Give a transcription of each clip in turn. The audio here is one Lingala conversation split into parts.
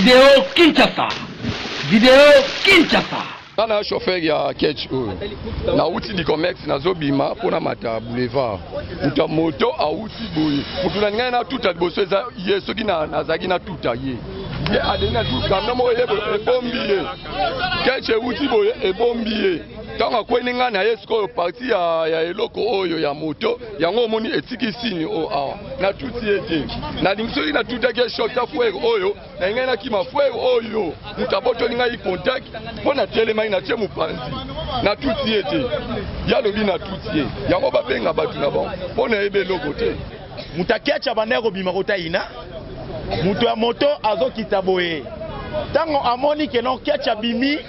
Video Kinshasa. Video Kinshasa. Nga na chauffeur ya ketch oyo nauti dicomex nazobima mpo na mata boulevard moto ya moto auti boye moto na ngai natuta liboso eza ye soki nazalaki natuta ye ye adeni atu camion moko ye boye ebombi ye ketch euti boye ebombi ye ntango akweni ngai na ye sikoyo parti ya, ya eloko oyo ya moto yango omoni etiki sini oyo awa natuti ye te nalingi soki natutaki ye shok ta fuere oyo nalingai nakima fuere oyo moto abotoli ngai contact mpo natelemaki natie mopanzi natuti ye te ye alobi natuti ye yango babenga bato na bango mpo nayebi eloko te. Moto aketch abandaki kobima kota ina moto ya moto azokita boye ntango amoni ke non ketch abimi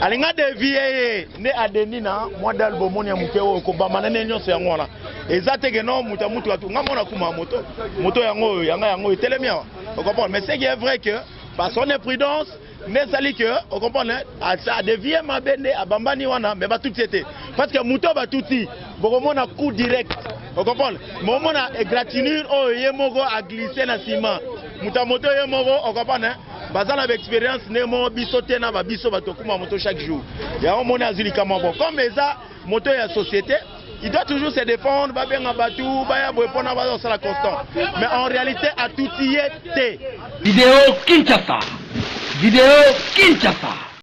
alinga devie ye nde adendi na mwa dal bomoni ya moke oyo kobamba na nde nyonso yango wana eza te ke non moto ya motuka tu nga mona kuma moto moto yango oyo yanga yango etelemi awa ocomprendre. Mais ce qui est vrai que par son imprudence nde esali ke ocomprendre adevie mabe nde abambani wana. Mais batuti ye te parce que moto oyo batuti bokomona coup direct, ocomprendre, mais omona égratignure oyo ye moko aglisse na nsima moto ya moto ye moko, ocomprendre. Baza na baexpérience ndenge moko biso te na babiso bato okuma moto chaque jour. Yango omoni azwi likambo bon comme eza moto ya société, il doit toujours se défendre. Babenga bato baya boye mpona bazosala constant, mais en réalité atuti ye te. Video Kinshasa. Video Kinshasa.